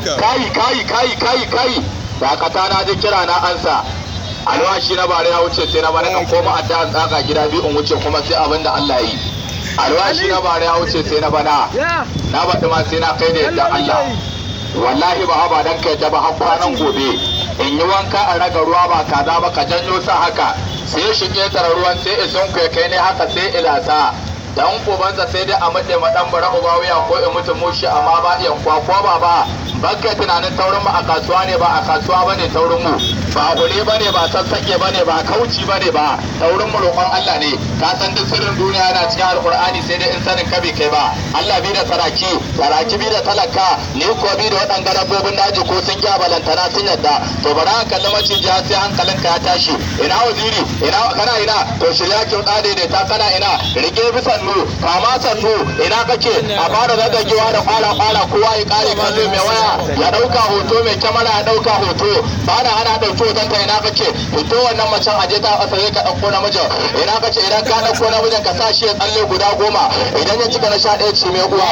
Kai kai kai kai kai, dakata, na ji kira na ansa. Alwashi na bare ya wuce, sai na bana kan koma addu'an tsaka gida biyu in wuce, kuma sai abin da Allah yi. Alwashi na bare ya wuce, sai na bana. Na baɗi ma sai na kai da yadda Allah. Wallahi ba ba dan kai ta ba, har kwanan gobe in yi wanka a raga ruwa ba kaza ba, ka janyo sa haka sai shi ketare ruwan, sai isun kai kai ne haka sai ilasa dan ubansa, sai dai a maɗe ma dan bara uba wuya ko in mutu mushi, amma ba iya kwa ko ba ba bakka tunanin taurin mu a kasuwa ne. Ba a kasuwa bane taurin mu, ba gure bane, ba sassaƙe bane, ba kauci bane ba. Taurin mu roƙon Allah ne. Ka san duk sirrin duniya yana cikin Alƙur'ani, sai dai in sanin ka bai kai ba. Allah bi da saraki, saraki bi da talaka, ni ko bi da waɗanga dabbobin daji, ko sun gya balantana sun yadda. To bari a kalli maciji sai hankalinka ya tashi. Ina waziri? Ina kana? Ina? To shirya kyauta, daidaita. Kana ina? Rike bi sannu, kama sannu. Ina kake? A fara zagagewa da kwala kwala, kowa ya kare kallo. Mai waya ya dauka hoto, mai kyamara ya dauka hoto, ba na ana dauki hoton ka. Ina kake? Fito wannan macen, aje ta kasa, sai ka dauko namijin. Ina kake? Idan ka dauko namijin, ka sa shi ya tsalle guda 10. Idan ya cika na 11, ce mai uwa.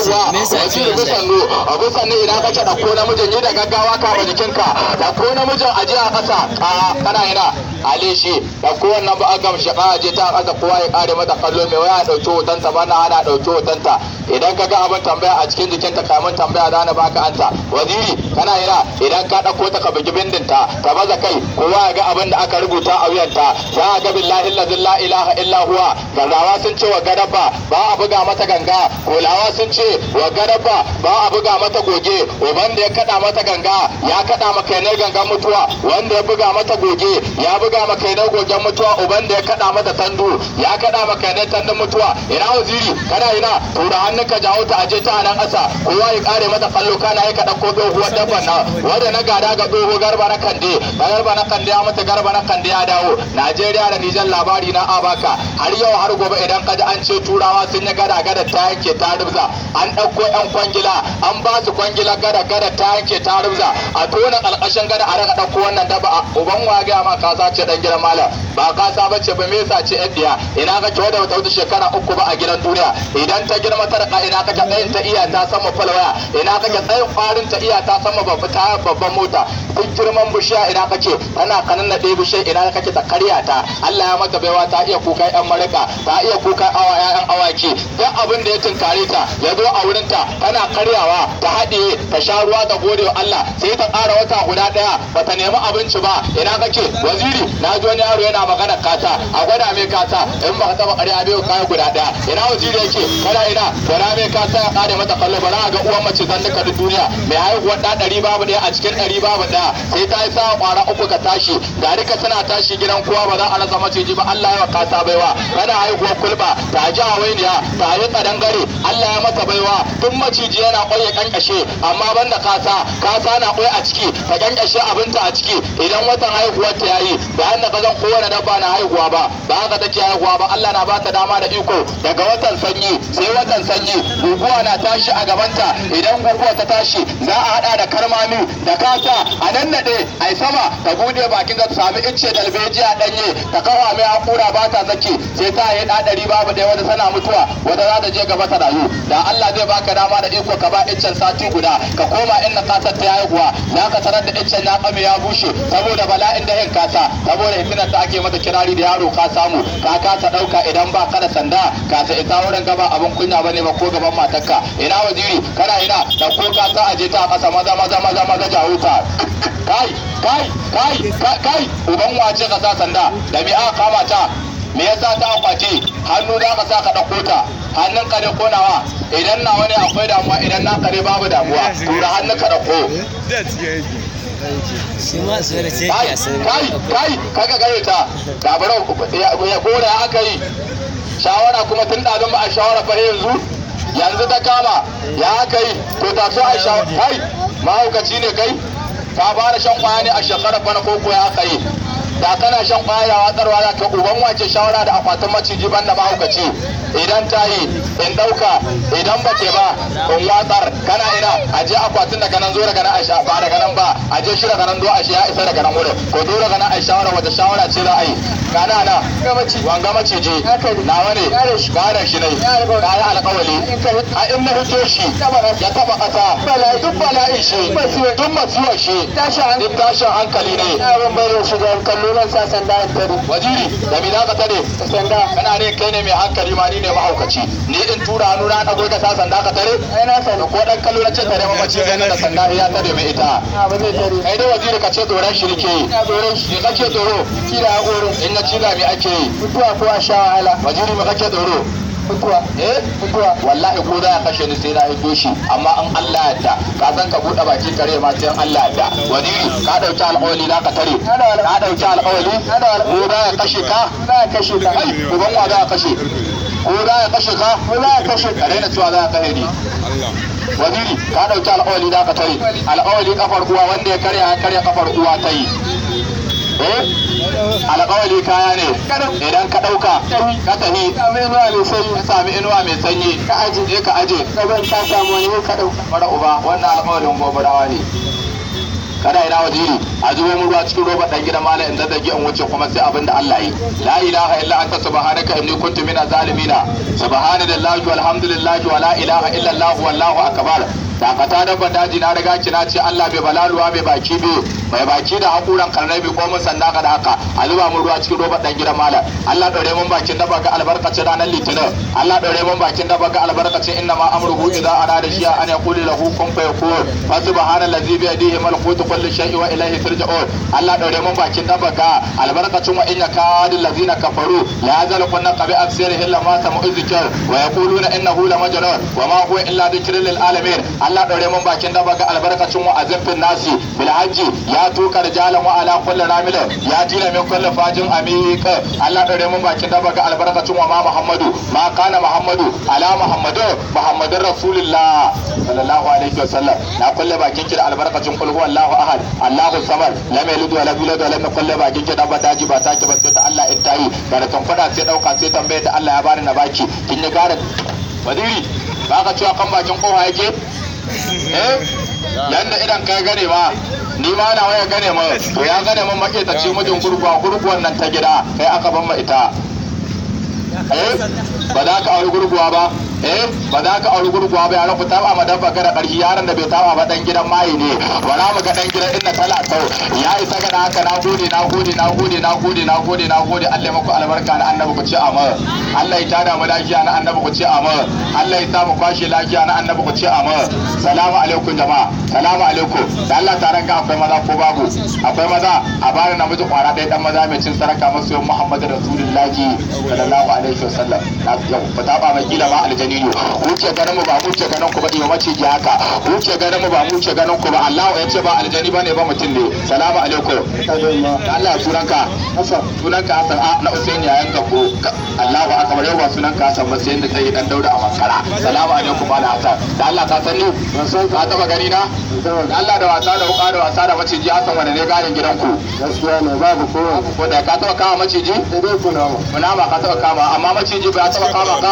Yawa, waziri, bi sannu, abu sannu. Ina kake? Dauko namijin, yi da gaggawa, kama jikinka, dauko namijin, aje a kasa. A kana ina? Ale shi, dauko wannan ba a gamshi ka, aje ta kasa, kowa ya kare mata kallo. Mai waya ya dauki hotonta, ba na ana dauki hotonta. Idan ka ga abin tambaya a cikin jikinta, kamun tambaya za na baka ansa. Waziri, kana ina? Idan ka ɗauko ta, ka bugi bindinta, ta baza kai, kowa ya ga abin da aka rubuta a wuyanta. Za a ga billahi la ilaha illa huwa. Gardawa sun ce wa gadabba ba a buga mata ganga, kolawa sun ce wa gadabba ba a buga mata goge. Uban da ya kada mata ganga ya kada maka ne gangan mutuwa, wanda ya buga mata goge ya buga maka ne gogen mutuwa, uban da ya kada mata tandu ya kada maka ne tandun mutuwa. Ina waziri? Kana ina? Tura hannunka, jawo ta, aje ta nan ƙasa, kowa ya kare mata kallo. Kana yi ka ɗauko tsohuwar dabban nan wanda na gada ga tsoho Garba na Kande. Garba na Kande ya mata, Garba na Kande ya dawo Najeriya da Nijar. Labari na abaka har yau har gobe, idan ka ji an ce Turawa sun yi gada, gada ta yanke ta rubza, an ɗauko yan kwangila an ba su kwangila, gada gada ta yanke ta rubza, a tona ƙarƙashin gada a raka ɗauko wannan daba. Uban wa gaya ma kasa ce dan gidan malam? Ba kasa bace ba, me yasa ce yan diya? Ina kake? Wadda bata wuce shekara 3 ba a gidan duniya, idan ta girma ta raka. Ina kake? Tsayin ta iya ta sama falwaya. Ina kake? Tsayin kwarin ta iya ta sama ta babban mota. Duk girman bishiya. Ina kake? Tana kanan ɗaya bishiya. Ina kake? Ta karya ta. Allah ya mata baiwa, ta iya kuka yan marika, ta iya kuka awa ƴaƴan awaki. Duk abin da ya tunkare ta ya zo a wurin ta, tana karyawa ta haɗiye, ta sha ruwa, ta gode wa Allah, sai ta ƙara wata guda ɗaya bata nemi abinci ba. Ina kake waziri? Na ji wani yaro yana magana kata, a gwada mai kata. In ba ka taɓa ƙarya bai kaya guda ɗaya. Ina waziri yake? Kana ina? Gwada mai kata ya ƙare mata kallo. Bara ga uwan mace zan duka duk duniya mai haihuwar ɗa 100 babu ɗaya a cikin 100 babu ɗaya, sai ta yi sa ƙwara 3 ka tashi. Ga duka suna tashi, gidan kowa ba za a rasa maciji ba. Allah ya kasa baiwa, tana haihuwar kulba, ta ji hawainiya, ta yi kadangare. Allah ya mata baiwa, tun maciji yana kwai ya kankashe, amma banda kasa. Kasa na kwai a ciki, ta kankashe abinta a ciki. Idan watan haihuwar ta yayi, ba yanda ka zan kowane dabba na haihuwa ba, ba haka take haihuwa ba. Allah na bata dama da iko, daga watan sanyi sai watan sanyi, guguwa na tashi a gabanta. Idan guguwa ta tashi, za a hada da karmami da kasa a nannade ai sama, ta bude bakin ta sami icce dalbejiya danye, ta kawa mai hakura, ba ta saki sai ta yi 100 babu ɗaya. Wata tana mutuwa, wata za ta je gaba ta rayu. Da Allah zai baka dama da iko, ka ba iccen sati guda, ka koma inda kasar ta haihuwa, za ka tarar da iccen ya kame, ya bushe saboda bala'in da yin kasa, saboda hitinar da ake mata kirari da yaro. Ka samu ka kasa ɗauka, idan ba ka da sanda ka sa ita wurin gaba, abin kunya bane ba ko gaban matarka. Ina waziri? Kana ina? Da ko ka sa, aje ta a ƙasa. Maza maza maza maza, jawo ta. Kai kai kai kai, uban wace ka sa sanda? Da me aka kama ta? Me yasa ta akwati hannu za ka sa ka ɗauko ta? Hannun ka ne ko nawa? Idan nawa ne akwai damuwa, idan na kare babu damuwa. Tura hannun ka, ɗauko. Shi ma su da ce Kai ya san. Kai kai, kaga gare ta labaran ya gora aka yi shawara, kuma tun ɗazun ba a shawara fa, yanzu yanzu ta kama ya aka yi. To ta so a shawara. Kai mahaukaci ne kai? Ka fara shan kwaya ne a shekarar bana ko ya aka yi? Da kana shan kwaya watsarwa za ka uban wace shawara da akwatin maciji banda mahaukaci. Idan ta yi in ɗauka, idan ba ce ba in watsar. Kana ina? Aje akwatin daga nan zo daga nan aisha, ba daga nan ba, aje shi daga nan zo aisha, ya isa daga nan wurin ko zo daga nan aisha. Shawara wata shawara ce za a yi? Gana na wanga maciji nawa ne, gane shi ne na yi alƙawali a in na fito shi ya taba ƙasa, duk bala'in shi, duk masiwar shi, duk tashin hankali ne. Yaron bai shi da kallo nan sa sanda in tare. Waziri, da me za ka tare? Sanda. Kana ne kai ne mai hankali ma ni ne mahaukaci. Ni in tura hannu na ɗago ka sa sanda ka tare? Ai na sani. Ko dan kallo na ce tare ma maciji da sanda ya tare mai ita. A ba zai tare. Kai dai waziri ka ce tsoron shi nake yi. Ina tsoron shi. Me kake tsoro? Ci da haƙorin. In na ciza me ake yi? Mutuwa ko a sha wahala. Waziri, me kake tsoro? Mutuwa. Eh? Mutuwa. Wallahi ko za a kashe ni sai na hiddo shi, amma in Allah ya yarda, ka san ka buɗe baki kare ma sai in Allah ya yarda. Waziri, ka dauki alƙawari za ka tare? Ka dauki alƙawari ko za a kashe ka? Za a kashe ka. Kai, uban wa za a kashe? Ko za a kashe ka? Ko za a kashe Ka ka. daina cewa za a kashe ni. Waziri, ka dauki alƙawari za ka tare? Alƙawari kafar uwa, wanda ya karya ya karya kafar uwa ta yi. Eh, alƙawari kaya ne, idan ka ɗauka ka tafi, Sami inuwa mai sanyi. ka sami inuwa mai sanyi Ka aje. Je ka aje. Gaban ta samu wani ka ɗauka. Mara uba, wannan alƙawarin gobarawa ne. Kada ina waziri, a zubo mu ruwa cikin roba dan gidan malam in zazzage in wuce, kuma sai abin da Allah yi. La ilaha illa anta subhanaka inni kuntu minaz zalimina. Subhanallahi walhamdulillahi wala ilaha illa allah wallahu akbar. Dakata dabba daji, na riga ki na ce Allah bai balaluwa mai baki biyu, mai baki da hakuran karnai bi komun sanda ka da haka. A zuba mu ruwa cikin roba dan gidan malam. Allah daure mun bakin daba ga albarkacin ranar Litinin. Allah daure mun bakin daba ga albarkacin inna ma amruhu idza arada shay'an an yaqulu lahu kun fayakun. Fa subhanallazi bi yadihi malakutu kulli shay'in wa ilayhi turja'un. Allah daure mun bakin daba ga albarkacin wa inna kadil ladzina kafaru la yazalquna qabi absirihim lamma sami'u dhikr wa yaquluna innahu lamajnun wa ma huwa illa dhikrun lil alamin. Allah daure mun bakin daba ga albarkacin wa azimfin nasi bil hajji ya tuka rijalan wa ala kulli ramil ya jina min kulli fajin amiq. Allah daure mun bakin daba ga albarkacin wa ma Muhammadu ma kana Muhammadu ala Muhammadu Muhammadin Rasulullah sallallahu alaihi wasallam. Na kulle bakin ki da albarkacin kul huwallahu ahad Allahu samad lam yalid wa lam yulad wa lam yakul lahu bakin ki dabba daji ba taki ba sai ta Allah in tayi da fada sai dauka sai tambayar da Allah ya bani na baki kin yi gara. Waziri, ba ka cewa kan bakin kofa yake? Eh, yanda idan kai gane ma ni ma na waya gane ma, to ya gane mun make ta ce mijin gurguwa, gurguwan nan ta gida kai aka ban ma ita. Eh, ba za ka auri gurguwa ba. Eh, ba za ka auri gurguwa ba. Yaran ku taba ma dabba kada karhi, yaron da bai taba ba dan gidan maye ne. Bara mu ga dan gidan inda tala sau ya isa ga haka. Na gode, na gode, na gode, na gode, na gode, na gode. Allah ya maku albarka na annabi, ku ce amma. Allah ya tada mu lafiya na annabi, ku ce amma. Allah ya sa mu kwashe lafiya na annabi, ku ce amma. Salamu alaikum jama'a, salamu alaikum. Da Allah taron ga akwai maza ko babu? Akwai maza? A bani namiji kwara ɗaya, dan maza mai cin saraka, masoyin Muhammadu Rasulullahi sallallahu alaihi wasallam. Na yau ku taba mai, kila ma aljani ne. Ku ce ganin mu ba mu ce ganin ku ba, iyo maciji haka. Ku ce ganin mu ba mu ce ganin ku ba. Allah ya ce ba aljani bane ba, mutum ne. Salamu alaikum. Da Allah, sunanka? Hassan. Sunanka Hassan, a na Usaini yayan ka ko? Allahu akbar, yau ba sunanka Hassan ba, sai inda sai dan Dauda a makara. Salamu alaikum ala Hassan. Da Allah, ka san ni? Ka taba gani na? Da Allah, da wasa da wuka da wasa da maciji, Hassan, wanda ne garin gidanku? Gaskiya ne babu kowa. Ko da ka taba kama maciji? Sai dai kunama. Kunama ka taba kama, amma maciji ba ya taba kama ka?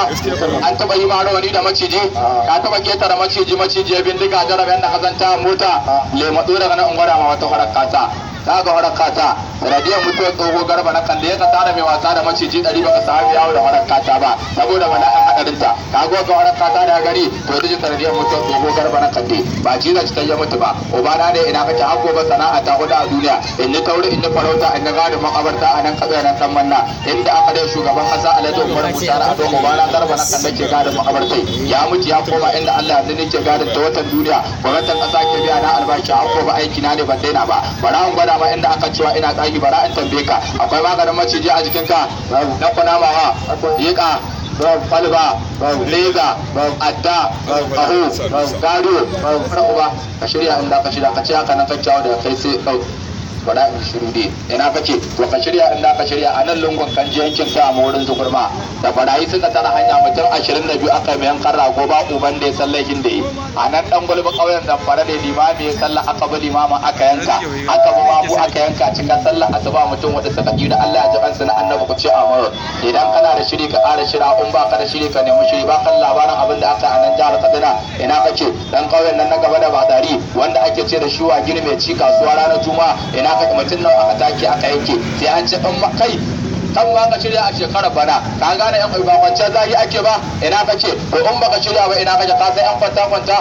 An taba yi ma rawani da maciji? Ka taba ketare maciji, maciji ya bindiga jaraben da kazanta mota lematsu daga nan ungwada ma wata horar kasa ta ga horar kasa sanadiyar mutuwar tsoho Garba na kan da ya ka tara mai wasa da maciji 100 baka sami yawo da horar kasa ba saboda bala'in hadarinta. Ka ga horar kasa da gari, to ita ce sanadiyar mutuwar tsoho Garba na Kande, ba ciza ci ta yi mutu ba. Ubana ne, ina kake? Har gobe sana'a ta hudu a duniya in yi tauri, in yi farauta, in yi gadin makabarta a nan katsina nan dan manna inda aka dai shugaban kasa Alhaji Umar Musa na Ado. Ubana Garba na Kande ke gadin makabartai, ya mutu ya koma inda Allah yanzu ne ke gadin ta watan duniya. Gwamnatin kasa ke biya na albashi, har gobe aiki na ne ban daina ba. Bara in gwada ma inda aka cewa ina tsagi. Bara in tambaye ka, akwai maganin maciji a jikinka? Na kunama ha, yiƙa, kwalba, leza, adda, ahu, gado, fara uba. Ka shirya inda ka shirya, ka ce haka nan kakkiyawa daga kai sai ɗau. Bara in shiru dai. Ina kake? To ka shirya in da ka shirya a nan lungun kan ji yankin kai a wurin zukurma da barayi suka tara hanya mutum 22 aka mai yankan rago, ba uban da ya san laifin da yi. A nan dan gulbi ƙauyen Zamfara da limami ya sallah, aka bi limamin aka yanka, aka bi mamu aka yanka. Cikin sallah asuba mutum wanda suka da Allah ya ji kansu na annabi, ku ce amma idan kana da shiri ka ƙara shira, in ba ka da shiri ka nemi shiri. Ba kan labarin abin da aka a nan jihar Katsina? Ina kake? Dan ƙauyen nan na gaba da Badari wanda ake ce da shuwa gini mai ci kasuwa ranar Juma'a, ina kake? Mutum nawa aka take aka yanke? Sai an ce in ma kai kan ma ka shirya a shekarar bana, ka gane yan ba kwanciyar zahi ake ba. Ina kake? To in baka shirya ba, ina kake? Ka san yan kwanta kwanta.